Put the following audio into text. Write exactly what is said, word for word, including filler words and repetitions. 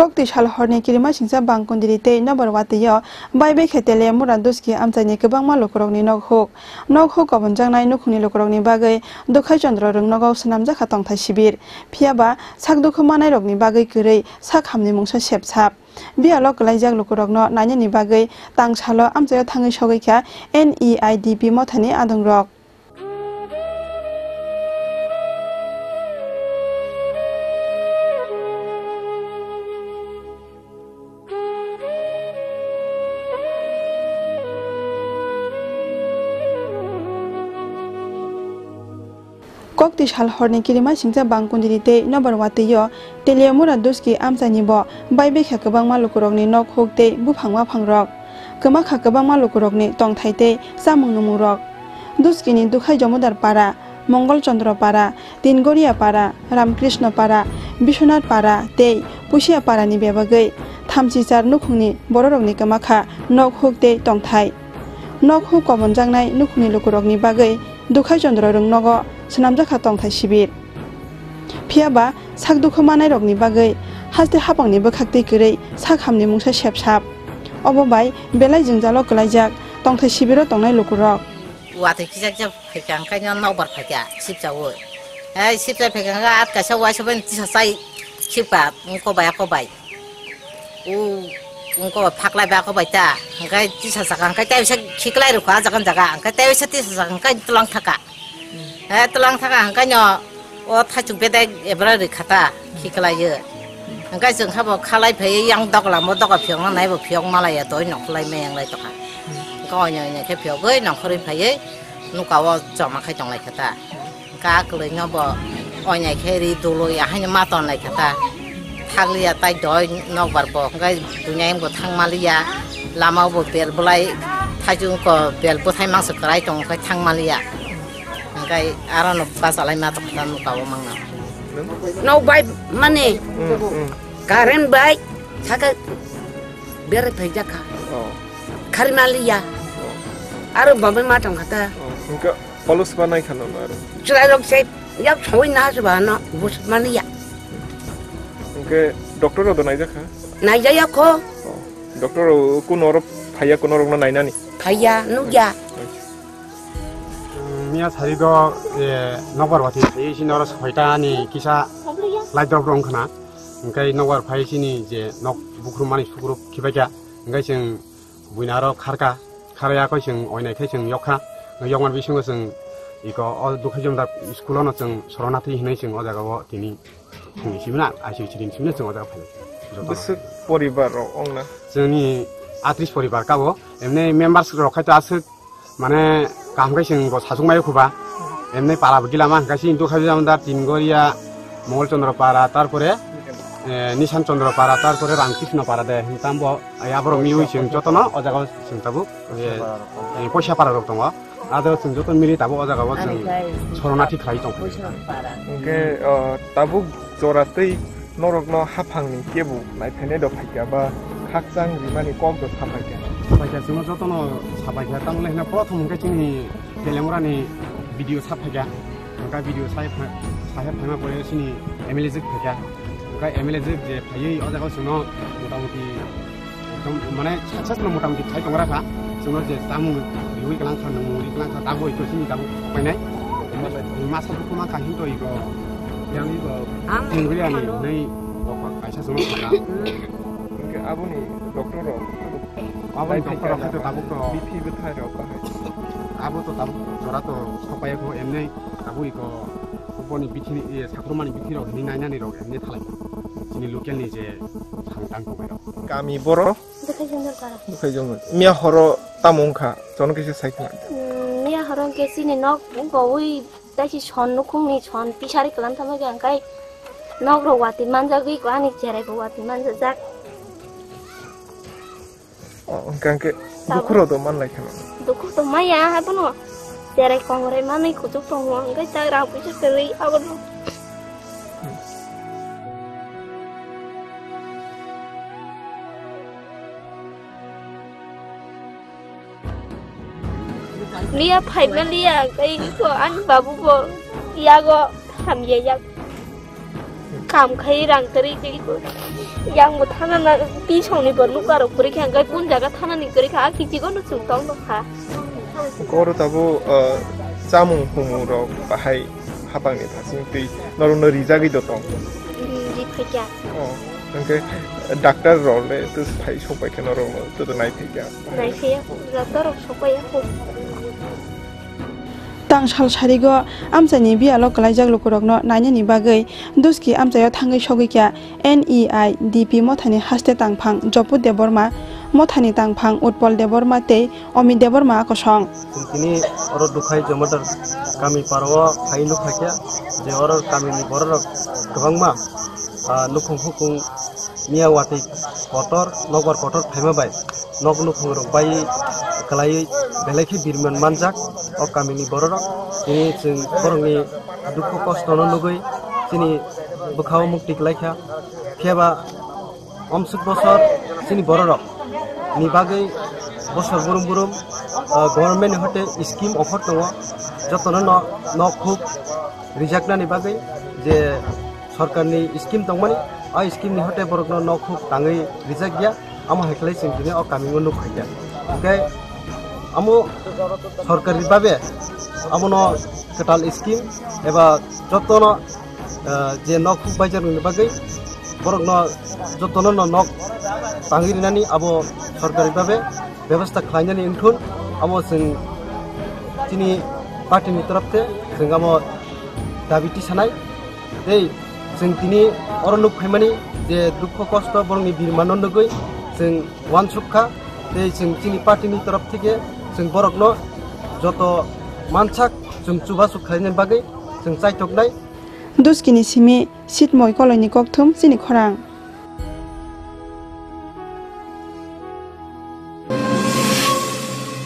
Kokti sal horni kirima singcha Bangkundiri tei Nobar watwi-o bai bai khe Teliamura Duski amchaini kwbangma lukurokni nok huk. Nok huk kobonjaknai nukhungni lukurokni bagwi Dukhai Chandra Rwngnogo swnamjakha tongthai sibir. Phiyaba sak dukhu manairokni bagwi kwrwi sak hamni mungsa sepsap. Biyalo kwlaijak lukurokno nainani bagwi tangsalo amchaio thangwi sogwi kha N E I D P mothani adongrok. Kokti sal horni kirima singcha Bangkundiri tei Nobar watwi-o Teliamura Duski amchaini bo bai bai kha kwbangma lukurokni nok huk tei buphang waphangrok. Kwma kha kwbangma lukurokni tongthai tei chamung numungrok. Duskini Dukhai Jomodar Para, Mongol Chandra Para, Tingoria Para, Ramkrishna Para, Biswanath Para tei Pusia Parani bebagwi thamchi char nukhungni bororokni kwma kha nok huk tei tongthai. Nok huk kobonjaknai nukhungni lukurokni bagwi Dukhai Chandra Rwngnogo swnamjakha tongthai sibir. Phiyaba sak dukhu manairokni bagwi haste hapangni bwkhaktwi kwrwi sak hamni mungsa sepsap. Obo bai belai jwngjalo kwlaijak tongthai sibiro tongnai lukurok. Watwi kijakjak phaikha hwnkhe nokbar phaikha sipchaui. Hei sipchai phaikha hwnkhe at kaisa uaisa bai tisa chai sipkha wngkok bai akok bai. U, wngkok bai phaklai bai akok bai ta. Hwnkhe tisa saka hwnkhe tei bisa khiklai rwkha ah jaga jaga. Hwnkhe tei bisa tisa saka hwnkhe twlang thaka. He twlang thaka hwnkhe no o thaichuk bedek ebra rwkha ta khiklai o. Hwnkhe chwng khe bo khalai phaiwi yang dogla mo doga phiyokno nai bo phiyok malaiya doi nongkholai meyang lai tokha. Hwnkhe oinai oinai khe phiyogwi nongkhorwi phaiwi nuka o choma khai tonglaikha ta. Hwnkhe a kwlwino bo oinai khe ri dului ahaino ma tonlaikha ta. Thakliya tai doi nokbar bo hwnkhe buini ayang bo thangmaliya. Lama o bo bel bwlai thaichung ko bel bwthai mangsa kwrai tongo khe thangmaliya. Hwnkhe aro no bachalai ma tongkha ta nuka o mangna. Nok bai mani Hmm, hmm. Current bai saka berai phaijakha. Oh. Kharimaliya. Aro bambai ma tongkha ta. Oh. Hwnkhe Polos ba nai khano na aro. Chwrairok se yak songwi na se ba no bus mani ya. Hwnkhe doctor rok do naijak kha? Naijaya kho. Oh. Doctor rok kuno oro phaiya kuno rokno nainani? Phaiya, nukya. Miya sari do, eh, nokbar wati phaiwi sini oro soita ni kisa light drop rok wngkha na. Hwnkhe nokbar phai sini je nok bukhrum mani sukruk khibaikha. Hwnkhe chwng Buini aro kharka, kharwi yakho chwng oinai khe chwng yokha. Yokmani bisingo chwng iko o Dukhai Jomodar school-o no chwng Soronati hinwi chwng o jaga-o tini thwngwi simi na, I C U chini simi na chwng o jaga phai. Joto. Bwswk poribar rok wngna? Chwngni atris poribar kabo, emni members rok khai to aswk mane kaham khe chwng bo sachuk mai khuba. Emni para bo gila ma hwnkha se Dukhai Jomodar, Tingoria, Mongol Chandra Para, tarpore, eh, Nisan Chandra Para, tarpore Ramkrishna Para de, hinwi tamo bo, eh, aborok miwi chwng jotono o jaga o chwng tabuk, eh, eh, Poisa Para rok tongo. Ado chwng joto mili tabuk o jaga o chwng Soronati khlai tong. Hwnkhe, eh, tabuk jora twi norokno haphangni kebo naiphainai do phaikha ba khakchang rimani kok do saphaikha? Saphaikha, chwngno jotono saphaikha, tamoni hwnba prothom hwnkhe chini Teliamurani B D O saphaikha, hwnkhe B D O sai pha-, sahe phaima pore chini M L A jwk phaikha, hwnkhe M L A jwk je phaiwi o jaga chwngno motamuti ekdom mane success no motamuti khai tongra kha, chwngno je chamung riwi kwlang kha, nwngmung ri kwlang kha, tabuk iko chini tabuk painai. Masa bukhuma kha hinto iko, yang iko, ang tingri ani phano. Nei bokha kaisa chwngno kha. Hwnkhe aboni doctor rok? Aboni doctor rok khe to tabuk to bithi bwthai rok bahai. Abo to tabuk jora to sokpaiya kho, emnai tabuk iko boni bithi ni, iye, sakrumani bithi rok hinwi nainani rok emnai thalai. Chini local ni je thang tang tongbai rok. Kami boro? Dukhai Jomodar Para. Dukhai Jomodar. Miya horo tamo wngkha? Chwngno kisa sai khna. Mm, miya horo hwnkhe chini nok wngkha ui taisi son nukhungni son pisari kwlam tamo hwnkhe ang kai nok rok watwi manjagwi ko ani cherai bo watwi manjajak. O, hwnkhe hwnkhe tabuk. Dukhu rok do manlai kheno. Dukhu to maya habono. Cherai kongrai manwi kuchuk tongo, hwnkhe ta rang puisa kwrwi abono. Liya phaima liya, hwnkhe iko ani babu bo yago hamya yak. Kam khai rang kwrwi kwrwi ko. Yang bo thana na pisong ni bor nukha rok kwrwi kha, hwnkhe kun jaga thana ni kwrwi kha, a kichi go no chwng tong nukha. Koro tabo, ah, chamung humung rok bahai hapang ni thasing twi norok no rijagwi do tong. Hmm, ri phaikha. Oh, hwnkhe doctor rok le to phai sok pai khe norok no to nai phaikha. Nai phaiya ko, doctor rok sok paiya ko. Tang sal sarigo amchaini biyalo kwlaijak lukurokno nainani bagwi Duski amchaio thangwi sogwi kha N E I D P mothani haste tangphang Jopu Debbarma, mothani tangphang Utpal Debbarma tei Amit Debbarma kosong. Chwng tini oro Dukhai Jomodar kami parao phai nukha khe je oro kamini bororok kwbangma, ah, nukhung hukung miya watwi kotor, nokbar kotor phaima bai nok nukhung rok bai kwlaiwi belai khe birman manjak o kamini bororok. Tini chwng borokni dukhu kosto no nugwi chini bwkhao mukti kwlai kha. Phiya ba omsuk bosor chini bororok ni bagwi bosor burum burum, ah, government ni hote scheme offer tongo, jotono no nok huk rijaknani bagwi je sorkarni scheme tongmani, a scheme ni hote borokno nok huk tangwi rijak ya, amo hai khlai chwng tini o kamio nuk phaikha. Hwnkhe amo sorkari babe amono kwtal scheme eba jotono, ah, je nok huk baijaknani bagwi borokno jotono no nok tangwi rinani abo sorkari babe bebostha khlainani wngthun, amo chwng chini party ni torop khe chwng amo dabi tisanai. Tei chwng tini oro nuk phaimani je dukho kosto borokni birmano nugwi chwng uansuk kha. Tei chwng chini party ni torop theke chwng borokno joto mansak chwng chubachu khlaina bagwi chwng chaitoknai. Duskini simi Sitmoi Koloini kokthum chini khorang.